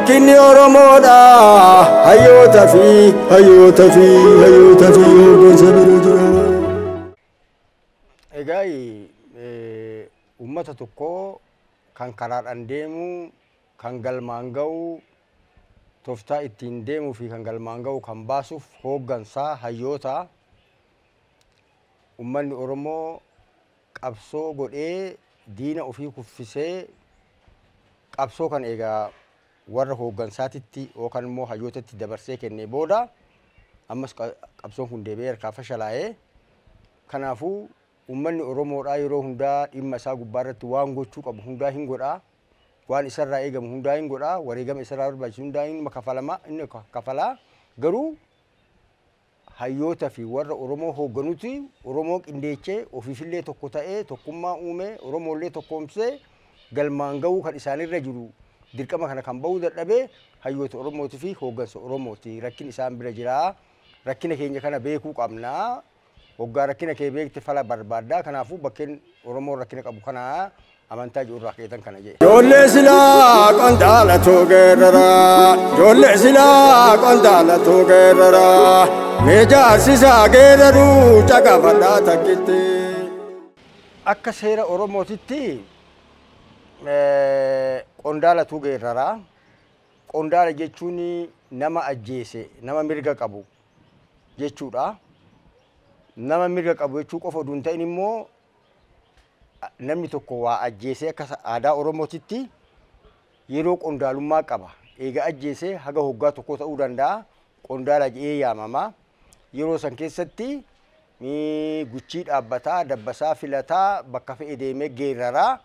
Rakkinni Oromoodha hayyoota fi hayyoota fi hayyoota fi hooggansa bira jira. Egaa uummata tokko kan karaadhaan deemu, kan galmaan ga'u, tooftaa ittiin deemuu fi kan galmaan ga'u kan baasuuf hooggansaa hayyoota. Uummanni Oromoo qabsoo godhee diina ofii kuffisee qabsoo kan egaa warra hooggansaatitti yookaan immoo hayyootatti dabarsee kennee booda ammas qabsoon kun deebi'ee harkaa fashalaa'ee. Kanaafuu uummanni Oromoodhaa yeroo hundaa dhimma isaa gubbaarratti waan gochuu qabu hundaa hin godhaa, waan isarraa eegamu hundaa hin godhaa, wareegama isarraa barbaachisu hundaa hin kafalama, inni kafalaa. Garuu hayyoota fi warra Oromoo hoogganuti Oromoo qindeechee ofiifillee tokko ta'ee tokkummaa uumee Oromoollee tokkoomsee galmaan ga'uu kan isaanirra jiru dirqama kana kan ba'uu dadhabee hayyoota Oromootii fi hooggansa Oromooti. Rakkin isaan bira jiraa. Rakkina keenya kana beekuu qabnaa. Hoggaa rakkina kee beekte fala barbaaddaa. Kanaafuu bakkeen Oromoon rakkina qabu kana amantaa jiru irraa keetan kana jedhe. Ijoollee silaa qondaalatu geeraraa, ijoollee silaa qondaalatu geeraraa, mee jaarsisaa geeraruu caqafadhaa takkitti. Akka seera Oromootitti qondaalatu geeraraa. Qondaala jechuun nama ajjeese, nama mirga qabu jechuudha. Nama mirga qabu jechuu qofa oduu hin ta'in immoo namni tokko waa ajjeesee akka aadaa Oromootitti yeroo qondaalummaa qaba. Eega ajjeesee haga hoggaa tokko ta'uu danda'a. Qondaala jedhee yaamama. Yeroo san keessatti guchii dhaabbataa, dabbasaa filataa, bakka fe'e deemee geeraraa.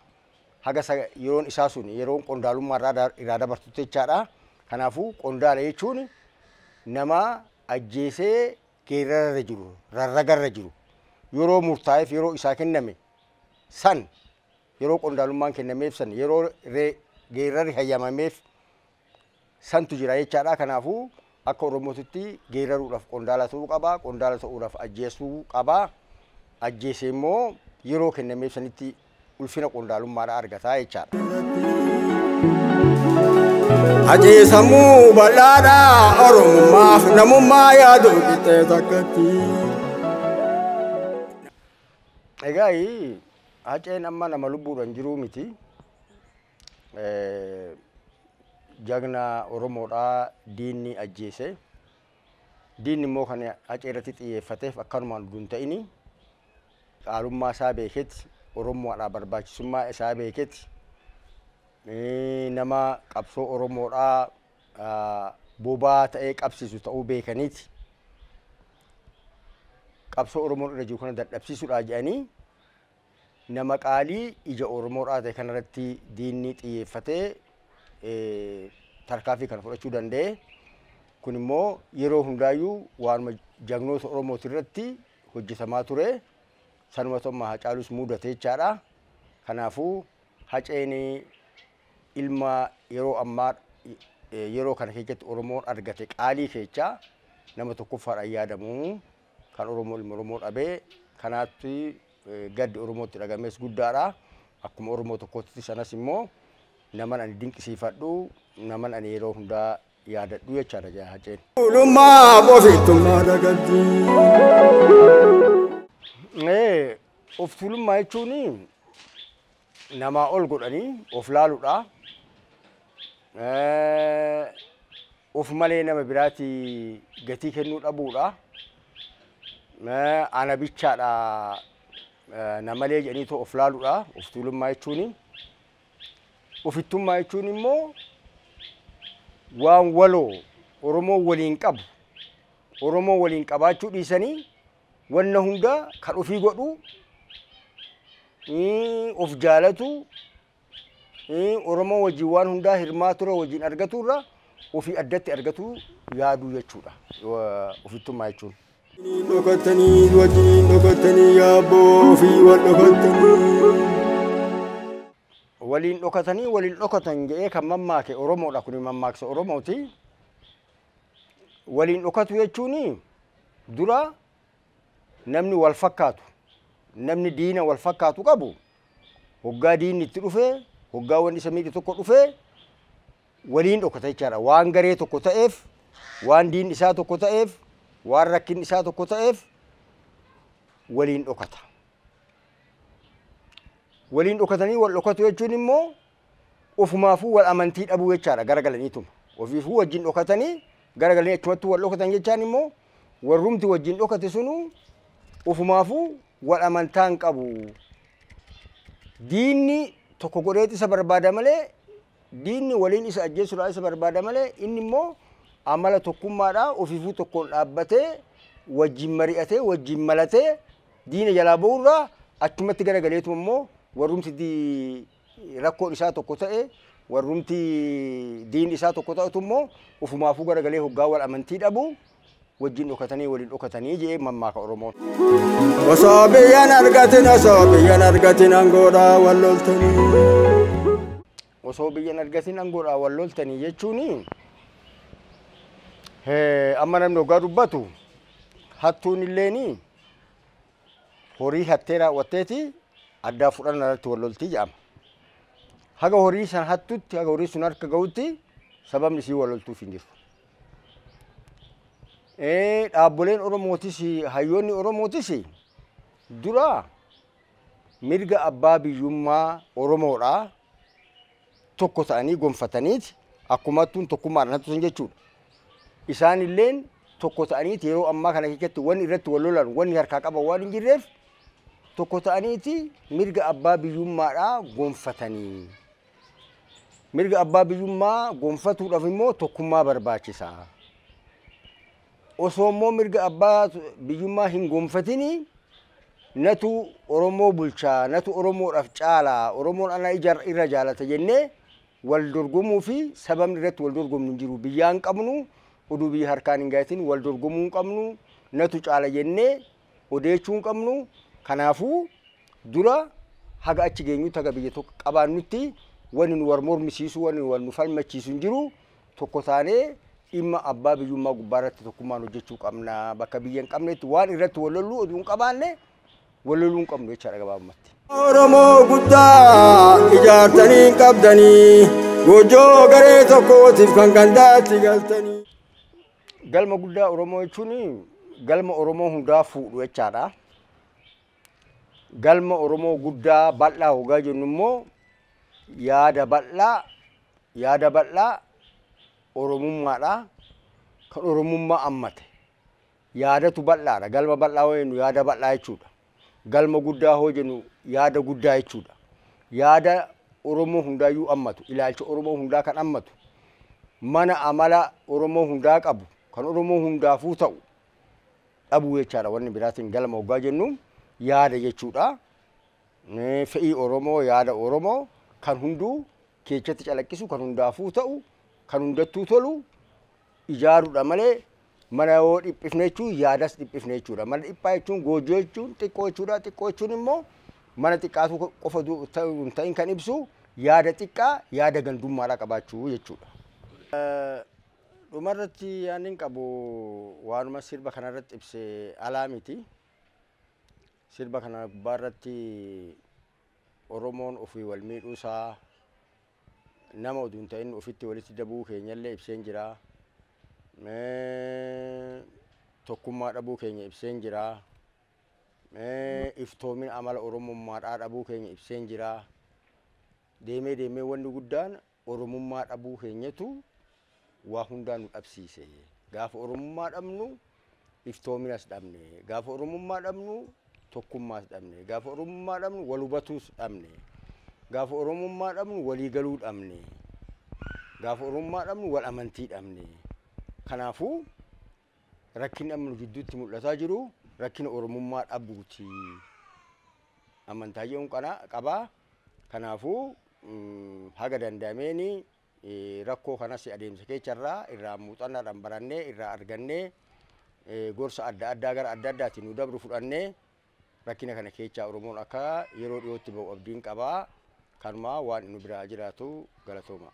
Haga yeroon isaa sun yeroon qondaalummaa irraa dabartutti jechaadha. Kanaafuu qondaala jechuun nama ajjeesee geerararra jiru, rarragarra jiru, yeroo murtaa'eef yeroo isaa kenname san, yeroo qondaalummaan kennameef san, yeroo geerarri hayyamameef santu jira jechaadha. Kanaafuu akka Oromootitti geeraruudhaaf qondaala ta'uu qaba, qondaala ta'uudhaaf ajjeesuu qaba. Ajjeesee immoo yeroo kennameef sanitti ulfina qondaalummaadhaa argataa jechaadha. Ajjeesamuu bal'aadhaa Oromummaaf namummaa yaadu qixxee takkatti. Egaa Haceen amma nama lubbuudhaan jiruu miti. Jagna Oromoodhaa diinni ajjeese. Diinni immoo kan Hacee irratti xiyyeeffateef akkanumaan oduu hin ta'ini qaalummaa isaa beeketti, Oromoodhaa barbaachisummaa isaa beeketti, nama qabsoo Oromoodhaa bobaa ta'ee qabsiisu ta'uu beekaniiti. Qabsoo Oromoon irra jiru kana dadhabsiisuudhaa jedhanii nama qaalii ija Oromoodhaa ta'e kanarratti diinni xiyyeeffatee tarkaanfii kana fudhachuu danda'e. Kun immoo yeroo hundaayyuu waanuma jagnoota Oromooti irratti hojjetamaa ture. Sanuma tokko Hacaalus mudate jechaadha. Kanaafuu Haceen ilma yeroo ammaa yeroo kana keessatti Oromoon argate qaalii keechaa nama tokkoffaadhaan yaadamu kan Oromoo ilma Oromoo dhabee kanaatti gaddi Oromootti dhagamees guddaadha. Akkuma Oromoo tokkotti sanas immoo naman ani dinqisiifadhu, naman ani yeroo hundaa yaadadhu jechaadha Haceen. Tuulummaaf ofittummaa dagatti. Of tuulummaa jechuun namaa ol godhanii of laaluudha. Of malee nama biraatti gatii kennuu dhabuudha. Ana bichaadha namalee jedhanii of laaluudha. Of tuulummaa jechuun. Ofittummaa jechuun immoo waan waloo Oromoo waliin qabu, Oromoo waliin qabaachuu dhiisanii wanna hunda kan ofii godhu, of jaalatu, Oromoo wajjin waan hundaa hirmaaturra wajjin argaturra ofii addatti argatu yaaduu jechuudha. Ofittummaa jechuun. Dhokatanii wajjin dhokatanii yaabboo ofii wal dhokatanii. Waliin dhokatanii waliin dhokatan jedhee kan mammaake Oromoodha. Kuni mammaaksa Oromooti. Waliin dhokatu jechuun dura namni wal fakkaatu, namni diina wal fakkaatu qabu, hoggaa diinni itti dhufe, hoggaa wanni isa miidhe tokko dhufe, Waliin dhokata jechaadha. Waan garee tokko ta'eef, waan diin isaa tokko ta'eef, waan rakkin isaa tokko ta'eef waliin dhokata. Waliin dhokatanii wal dhokatu jechuun immoo ofumaafuu wal amantii dhabuu jechaadha garagalaniituma. Ofiifuu wajjin dhokatanii garagalanii achumatti wal dhokatan jechaan immoo warrumti wajjin dhokate sunuu ofumaafuu wal amantaa hin qabu. Diinni tokko godheet isa barbaada malee, diinni waliin isa ajjeesuudhaan isa barbaada malee, inni immoo amala tokkummaadhaa ofiifuu tokkoon dhaabbatee wajjin mari'atee wajjin malatee diina jalaa ba'uurraa achumatti garagaleetuma immoo warrumti rakkoon isaa tokko ta'e, warrumti diinni isaa tokko ta'etu immoo ofumaafuu garagalee hoggaa wal amantii dhabu wajjin dhokatanii waliin dhokatanii jedhee mammaaka Oromoon. Osoo biyyaan argatin, osoo biyyaan argatin aangoodhaa wal loltanii. Osoo biyyaan argatin aangoodhaa wal loltanii jechuun amma namni hoggaa dubbatu hattuun illeeni horii hattee raawwatteeti addaa fudhanna irratti wal loltii jedhama. Haga horii san hattutti, haga horii sun harka gahutti sababni isii wal loltuuf hin jiru. Dhaabboleen Oromootis, hayyoonni Oromootis dura mirga abbaa biyyummaa Oromoodhaa tokko ta'anii gonfataniiti akkuma hattuun tokkummaadhaan hattu san jechuudha. Isaan illeen tokko ta'aniiti yeroo ammaa kana keessatti wanni irratti wal lolan, wanni harkaa qaban waan hin jirreef tokko ta'aniiti mirga abbaa biyyummaadhaa gonfatanii. Mirga abbaa biyyummaa gonfatuudhaaf immoo tokkummaa barbaachisa. Osoo immoo mirga abbaa biyyummaa hin gonfatini natu Oromoo bulchaa, natu Oromoodhaaf caalaa, Oromoon ana irra jaalata jennee wal dorgomuu fi sababni irratti wal dorgomnu hin jiru. Biyyaan qabnu oduu biyya harkaan hin gahatin wal dorgomuu hin qabnu, natu caala jennee odeechuu hin qabnu. Kanaafuu dura haga achi geenyutti, haga biyya tokko qabaannutti wanni nu wal mormisiisu, wanni wal nu falmachiisu hin jiru. Tokko taanee dhimma abbaa biyyummaa gubbaa irratti tokkummaan hojjechuu qabna. Bakka biyya hin qabnetti waan irratti wal lollu oduu hin qabaanne wal loluu hin qabnu jechaadha gabaabumatti. Oromoo guddaa ijaartanii hin qabdanii, goojjoo garee tokkootiif kan gandaatti galtanii. Galma guddaa Oromoo jechuun galma Oromoo hundaa fuudhu jechaadha. Galma Oromoo guddaa bal'aa hoggaa jennu immoo yaada bal'aa, yaada bal'aa Oromummaadha. Kan Oromummaa ammate. Yaadatu bal'aadha. Galma bal'aa hoo jennu yaada bal'aa jechuudha. Galma guddaa hoo jennu yaada guddaa jechuudha. Yaada Oromoo hundaayyuu ammatu, ilaalcha Oromoo hundaa kan ammatu, mana amala Oromoo hundaa qabu, kan Oromoo hundaafuu ta'u dhabuu jechaadha. Wanni biraatiin galma hoggaa jennu yaada jechuudha. Fe'ii Oromoo, yaada Oromoo kan hunduu keessatti calaqqisu, kan hundaafuu ta'u, kan hundattuu tolu ijaaruudha malee mana yoo dhiphifne jechuun yaadas dhiphifne jechuudha. Mana dhiphaa jechuun goojjoo jechuun xiqqoo jechuudha. Xiqqoo jechuun immoo mana xiqqaatu qofa hin ta'in kan ibsu yaada xiqqaa, yaada gandummaadhaa qabaachuu jechuudha. Dhumarratti yaadni hin qabu waanuma sirba kanarratti ibse alaa miti. Sirba kana gubbaarratti Oromoon ofii wal miidhuusaa, nama oduu hin ta'in ofitti walitti dabuu keenyallee ibseen jira. Tokkummaa dhabuu keenya ibseen jira. Iftoomina amala Oromummaadhaa dhabuu keenya ibseen jira. Deemee deemee wanni guddaan Oromummaa dhabuu keenyatu waa hundaa nu dhabsiise. Gaafa Oromummaa dhabnu iftoominas dhabne. Gaafa Oromummaa dhabnu tokkummaas dhabne. Gaafa Oromummaa dhabnu wal hubatuus dhabne. Gaafa Oromummaa dhabnu walii galuu dhabne. Gaafa Oromummaa dhabnu wal amantii dhabne. Kanaafuu rakkinni amma nu gidduutti mul'ataa jiru rakkina Oromummaa dhabuuti. Amantaa jedhuun qabaa. Kanaafuu haga danda'ameeni rakkoo kanas adeemsa keessarraa irraa muuxannaadhaan barannee, irraa argannee, gorsa adda addaa gara adda addaatiin nu dabru fudhannee rakkina kana keessaa Oromoon akka yeroo dhiyootti ba'u abdiin qabaa. Kanumaa waan nu biraa jiraatu galatooma.